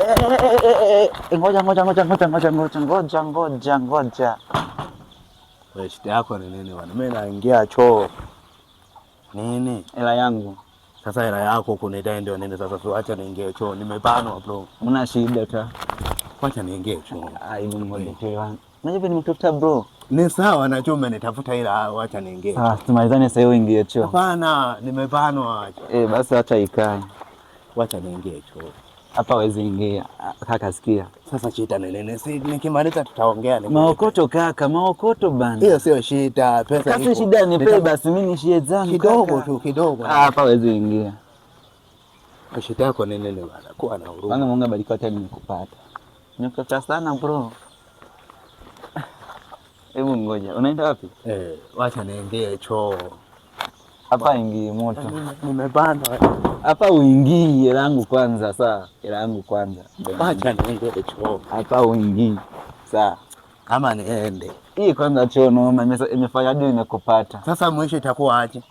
Ngoja ngoja ngoja ngoja ngoja ngoja ngoja ngoja ngoja. Wewe shida yako ni nini bwana? Mimi naingia choo. Nini? Hela yangu. Sasa hela yako kunidai ndio nini sasa? Si acha niingie choo. Nimebanwa bro. Una shida ta. Wacha niingie choo. Ai, mimi ngoja tu. Unajua vile nimekutafuta bro. Ni sawa na choo umenitafuta ila wacha niingie. Ah, tumalizane sasa uingie choo. Hapana, nimebanwa acha. Eh, basi acha ikae. Wacha niingie choo. Hapa hawezi ingia. Kaka sikia. Sasa shida ni nini? Si nikimaliza tutaongea ni. Maokoto kaka, maokoto bana. Hiyo sio shida, pesa Kasi ipo. shida nipe basi mimi nishie zangu. Kidogo kaka. tu, kidogo. Ah, hapa hawezi ingia. Shida yako ni nini bwana? Kuwa na huruma. Kwanza Mungu abariki hata nimekupata. Nimekutafuta sana bro. Hebu ngoja, unaenda wapi? Eh, wacha niingie choo. Hapa ingii moto. Nimebanwa. Hapa uingii, hela yangu kwanza, saa. Hela yangu kwanza. Wacha niingie choo. Hapa uingii. Saa. Ama niende. Hii kwanza choo noma, imefanya hadi nimekupata. Sasa mwisho itakuwa aje?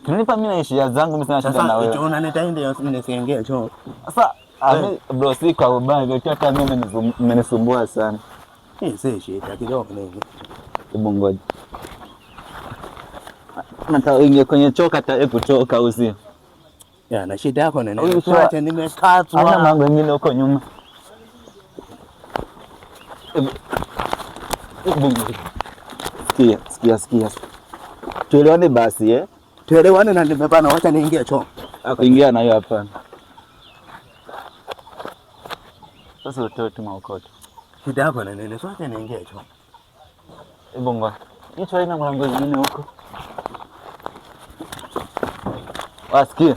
Kunipa mimi naishia zangu, mimi sina shida na Sasa wewe. unanitaende nisiingie choo. Sasa bro, si kwa ubaya, vyote hata mimi mmenisumbua sana. Hii si shida kidogo nini. Hebu ngoja. Nataka uingie kwenye choo kata kutoka usi. Ya, na shida yako ni nini? Huyu Wacha Ana nimekatwa. mambo mengine huko nyuma. Hebu ngoja. Sikia, sikia, sikia. Tuelewane basi eh? Tuelewane na nimebana, wacha niingie choo. Kuingia nayo hapana. Sasa utoe tu maokoto. Shida yako ni nini? Wacha niingie choo. Hebu ngoja. Hii choo haina mlango mwingine huko. Wasikia?